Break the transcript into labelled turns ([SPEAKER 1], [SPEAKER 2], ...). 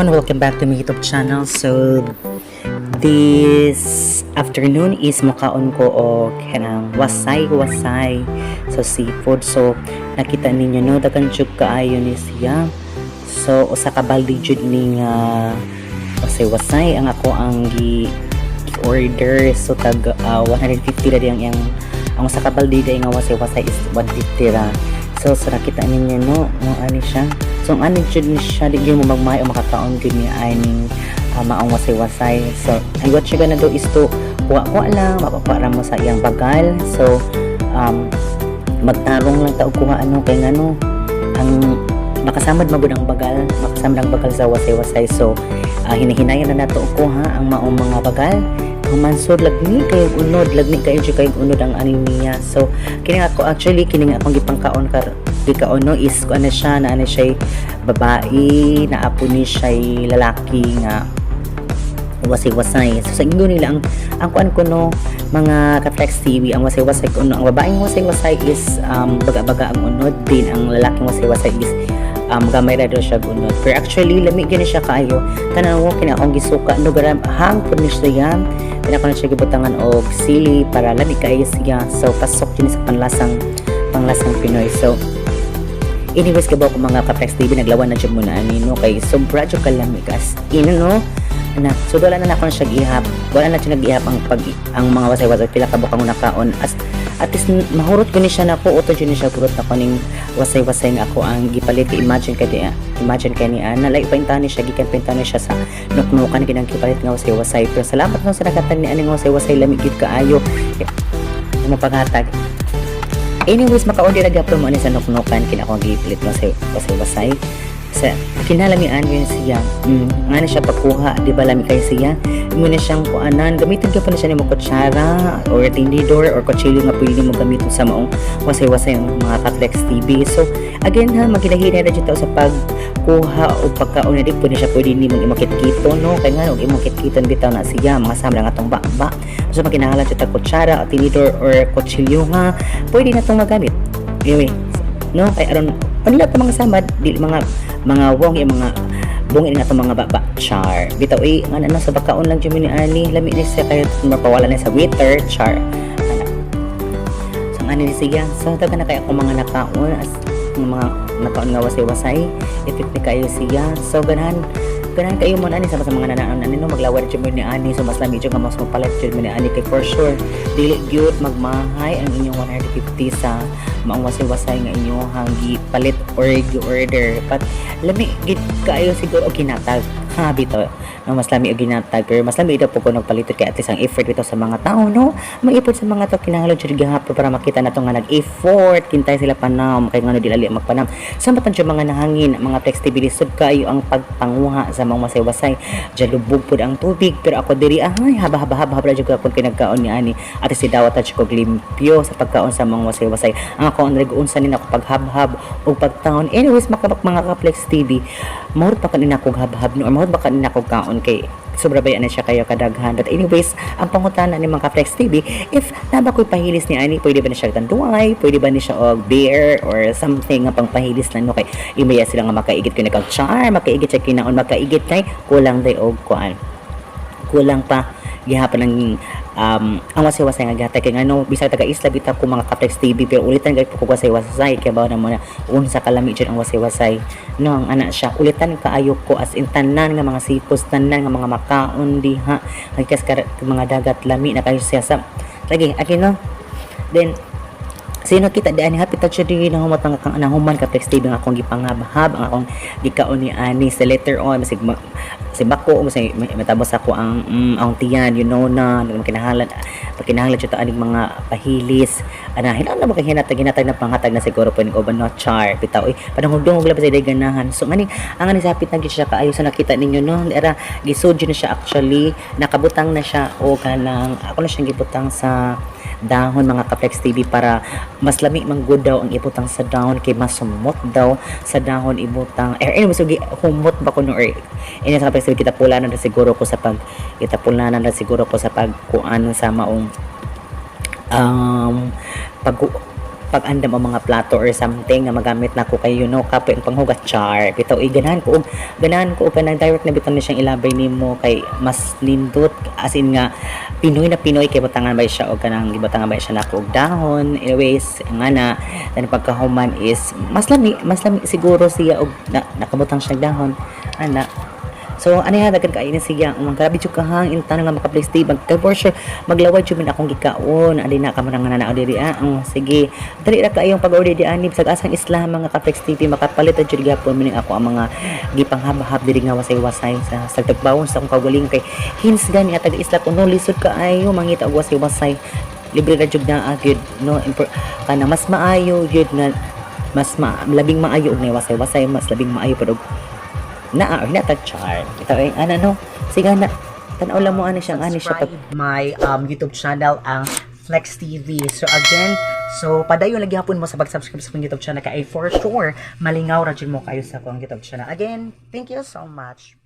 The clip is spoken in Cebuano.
[SPEAKER 1] Everyone, welcome back to my YouTube channel. So this afternoon is mukaon ko og kanang wasay wasay, so seafood. So nakita ninyo, no, daghan jud kaayo ni siya. So usa ka balde jud ni nga wasay wasay ang ako ang gi order. So tag 150 ra diyang yang ang usa ka balde day nga wasay wasay is 150 ra. So nakita ninyo, no, no, ani siya. So ang ani jud ni siya, di gyud mo magmay o makakaon gyud ni aning maong wasay-wasay. So and what you gonna do is to kuha-kuha lang, mapakuha ra mo sa iyang bagal. So magtarong lang ta og kuha, ano, kay ngano ang makasamad magud ang bagal, makasamad ang bagal sa wasay-wasay. So hinahinayan na nato og kuha ang maong mga bagal. Humansod, lagni kayo unod, lagni kayo jud kayo unod ang aning niya. So kini ako, actually, kini nga akong gipangkaon kar gikaon, no, is ko ano siya na ano siya babae na apo ni siya lalaki nga wasay-wasay. So sa ingon nila ang kuan ko, no, mga ka-Flex TV, ang wasay-wasay ko, no, ang babaeng wasay-wasay is baga-baga ang unod din, ang lalaking wasay-wasay is gamay ra daw siya unod. Pero actually lami gyud ni siya kaayo. Tanaw mo kini akong gisuka, no, garam hang pud ni siya. Kini ako na siya gibutangan og sili para lami kaayo siya. So pasok din sa panglasang Pinoy. So anyways, kabaw ko, mga ka-Flex TV, naglawan na jud mo na ani, no, kay sobra jud kalami as in, no, na. So wala na nako na siya gihap, wala na siya nagihap ang pag ang mga wasay-wasay, pila ka bukang nakaon. As at least mahurot ko ni siya nako, uto jud ni siya hurot nako ning wasay-wasay nga ako ang gipalit. Imagine kay di, imagine kay ni ana like pa ni siya gikan pa ni siya sa nuknukan kinang gipalit nga wasay-wasay. Pero salamat, no, sa naghatag ni aning wasay-wasay, lami gyud kaayo mo paghatag. Anyways, maka-order na gyapon mo ani sa nuknukan kina akong gipalit nga wasay-wasay. Sa kinalamian yun siya. Nga na siya pagkuha, di ba lami kayo siya? Imo na siyang kuanan, gamitin ka pa na siya nimo kutsara or tinidor or kutsilyo nga pwede mo gamiton sa maong wasay-wasay, ang mga ka-Flex TV. So, again ha, maghinahina na dito sa pagkuha o pagkaon na di pwede siya pwede nimo imong kitkito, no? Kay nga og imong kitkiton bitaw na siya, mga sama lang atong ba. So, makinahanglan siya kutsara o tinidor or kutsilyo nga pwede na itong magamit. Anyway, no, kay aron panila to mga samad di mga wong yung mga bungin nga itong mga baba, char. Bitaw eh nga ano sa bakaon lang jud ni ani, lami ni siya kay mapawala na sa waiter, char, ana. So ang ani ni siya, so daghan na kay ako mga nakaon, as mga nakaon nga wasay-wasay, effect ni kayo siya. So ganahan ganahan kayo mo na ani sa mga nanaon ani, no, maglawad jud mo ni ani. So mas lami jud nga mas mapalit jud mo ni ani kay for sure dili gyud magmahay ang inyong 150 sa maong wasay-wasay nga inyong gipalit or gi-order. But lami gid kaayo siguro og ginatag ha, bitaw, no, mas lami og ginatag, pero mas lami daw po kung nagpalitot kay at least ang effort bitaw sa mga tao, no, may effort sa mga tao, kinahanglan jud gihapon para makita nato nga nag-effort kintay sila panam kay ngano dili magpanam sa matan jud mga nahangin, mga Flex TV. Lisod kaayo ang pagpanguha sa mga wasay-wasay, lubog pud ang tubig. Pero ako diri, ay, haba haba haba haba jud ako kinagkaon ni ani at si dawat at ko limpyo sa pagkaon sa mga wasay-wasay. Ang ako ang nag-unsa ni ako paghabhab o pagtaon. Anyways, makabak mga ka-Flex TV, mahurot pa kanina kog habhab, no, or mahurot ba kanina kog kaon kay sobra ba yan siya kayo kadaghan. But anyways, ang pangutana ni mga ka-Flex TV, if naba ko'y pahilis ni ani, pwede ba na siya tanduay, pwede ba ni siya og beer or something nga pangpahilis lang, no, kay imaya sila nga makaigit kay nakag char, makaigit siya kinaon, makaigit kay kulang day og kuan, kulang pa gihapon ang ang wasay-wasay nga gihatag kay ngano bisag taga isla bitaw ko, mga ka-Flex TV, pero ulitan gay ko wasay-wasay kay bawo na mo na unsa kalami jud ang wasay-wasay, no. Ang ana siya, ulitan kaayo ko, as in tanan nga mga seafoods, tanan nga mga makaon diha nagkas mga dagat, lami na kayo siya sa lagi okay, no. Then sino kita di ani hapit siya di nahumat ang kang nahuman, ka Flex TV, ang akong gipanghabhab, ang akong gikaon ni ani. Sa later on masig si bako masig matabos ako ang ang tiyan, you know na makinahanglan pagkinahanglan jud aning mga pahilis ana, hilaw na ba kay hinatag hinatag na panghatag na siguro po ni uban, no, char. Bitaw eh panahugdong og labas ay ganahan. So ngani ang ani sapit na gyud siya kaayo sa nakita ninyo, no, era gisud na siya. Actually, nakabutang na siya o kanang ako na siyang gibutang sa dahon, mga ka-Flex TV, para mas lami man gud daw ang ibutang sa dahon kay mas sumot daw sa dahon ibutang. Eh anyway, so humot ba kuno or ini sa ka-Flex TV, kita pula na siguro ko sa pag kita pula na siguro ko sa pagkuan sa maong pag pag-andam ang mga plato or something nga magamit nako kay kapoy ang panghugas, char. Bitaw eh, ganahan ko og kanang direct na bitaw ni siyang ilabay nimo kay mas nindot, as in nga Pinoy na Pinoy, kay butangan ba siya og kanang gibutangan ba siya nako og dahon. Anyways, nga na then pagkahuman is mas lami siguro siya og nakabutang siya og dahon ana. So, ano yan, daghan kaayo ni siya. Ang grabe jud kahang intan nga maka-place mag kay for sure maglaway jud min akong gikaon. Ali na ka mo nga nanao diri ah. Sige. Dali ra kaayong pag-order di ani bisag asang isla, mga ka-Flex TV, makapalit ra jud gyapon mining ako ang mga gipanghabhab diri nga wasay-wasay sa tagbaon sa akong kaugalingon kay hins gani nga taga isla kuno lisod kaayo mangita og wasay-wasay. Libre ra jud naa gyud, no? Kana mas maayo gyud nga mas labing maayo og wasay-wasay, mas labing maayo pud og naa or nata, char. Ito ay ana, no? Sige na, tan-aw lang mo ani siya pag
[SPEAKER 2] Subscribe my YouTube channel, ang Flex TV. So again, so padayon lagi hapon mo sa pag-subscribe sa akong YouTube channel kay for sure malingaw ra jud mo kayo sa akong YouTube channel. Again, thank you so much.